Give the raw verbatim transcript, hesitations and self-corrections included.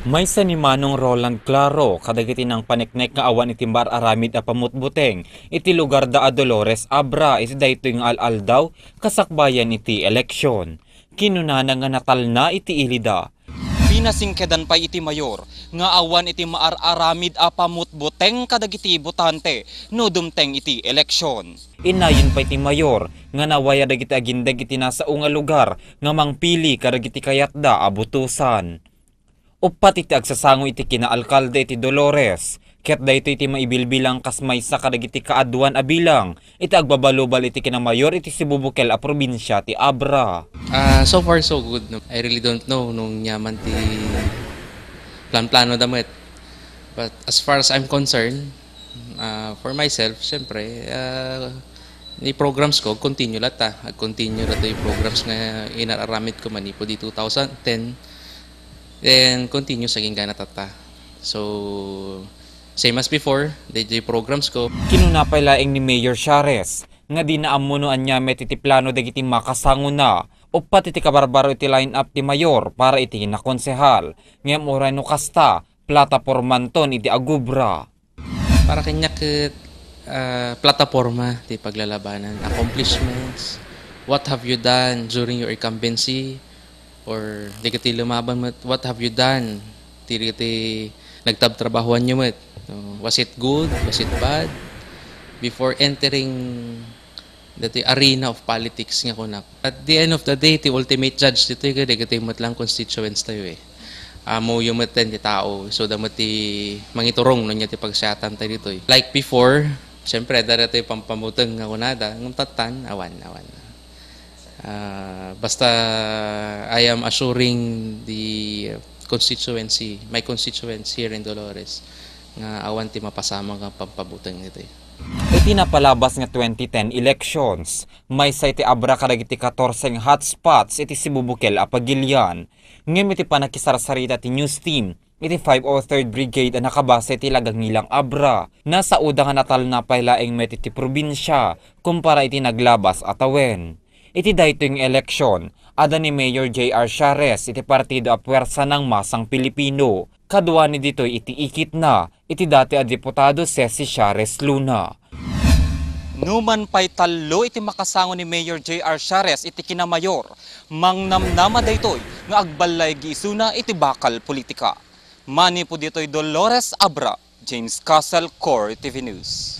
Maysa ni Manong Roland Claro kadagiti nangpaneknek nga awan iti maar-aramid a pamutbuteng iti lugarda a Dolores Abra iti daytoy nga al-aldaw kasakbayan iti eleksyon. Kinunana nga natalna iti ilida. Pinasingkedan pay iti mayor nga awan iti maar-aramid a pamutbuteng kadagiti botante no dumteng iti eleksyon. Innayon pay ti mayor nga nawaya dagiti agindeg iti nasao nga lugar nga mangpili kadagiti kayatda a botosan. Uppat iti agsasango iti kinaalkalde iti Dolores, ket daytoy ti maibilbilang kas maysa kadagiti kaaduan a bilang iti agbabalubal iti kinamayor iti Cebu bukel a probinsia ti Abra. Ah, so far so good, no? I really don't know nung nyaman ti plan-plano da met. But as far as I'm concerned, ah, for myself, syempre, ah, ni programs ko, continue latta. Ag-continue latta yung programs nga inararamid ko manipud di two thousand ten. Then, continue sa ginggana tatta. So, same as before, the, the programs ko. Kinuna pay laeng ni Mayor Shares nga di na ammo no ania met iti plano dagiti makasangona uppat iti kabarbaro iti line-up ti mayor para iti nakonsehal. Ngem uray no kasta, platapormanton iti agubra. Para kaniak ket, ah, plataporma ti paglalabanan, accomplishments, what have you done during your incumbency, or dagiti lumaban met, what have you done ti, ti nagtabtrabahoanyo met? No, was it good? Was it bad? Before entering dati arena of politics nga kunak. At the end of the day, ti ultimate judge ditoy ket dagiti met lang constituents tayo eh. Ammoyo met ti tao, isuda met ti mangiturong no ania ti pagsiatan tayo ditoy. Like before, syempre, adda datoy pampamuteng nga kunada, ngem tattan, awan, awan. Ah, basta I am assuring the constituency, my constituents here in Dolores, nga awan ti mapasamak nga pampamuteng ditoy. Iti napalabas nga twenty ten elections, maysa iti Abra kadagiti katorse nga hotspots iti Cebu bukel a pagilian. Ngem iti panakisarsarita ti news team iti five oh third Brigade a nakabase iti Lagangilang Abra, nasaoda nga natalna pay laeng met iti probinsia kumpara iti naglabas a tawen. Iti daytoy nga eleksyon, adda ni Mayor J R Shares iti Partido a Puwersa ng Masang Pilipino. Kaduani ditoy iti ikitna iti dati a diputado Ceci Shares Luna. Numan pay tallo iti makasango ni Mayor J R Shares iti kinamayor, mangnamnama daytoy nga agballaygi isuna iti bakal politika. Manipud ditoy Dolores Abra, James Castle, Core T V News.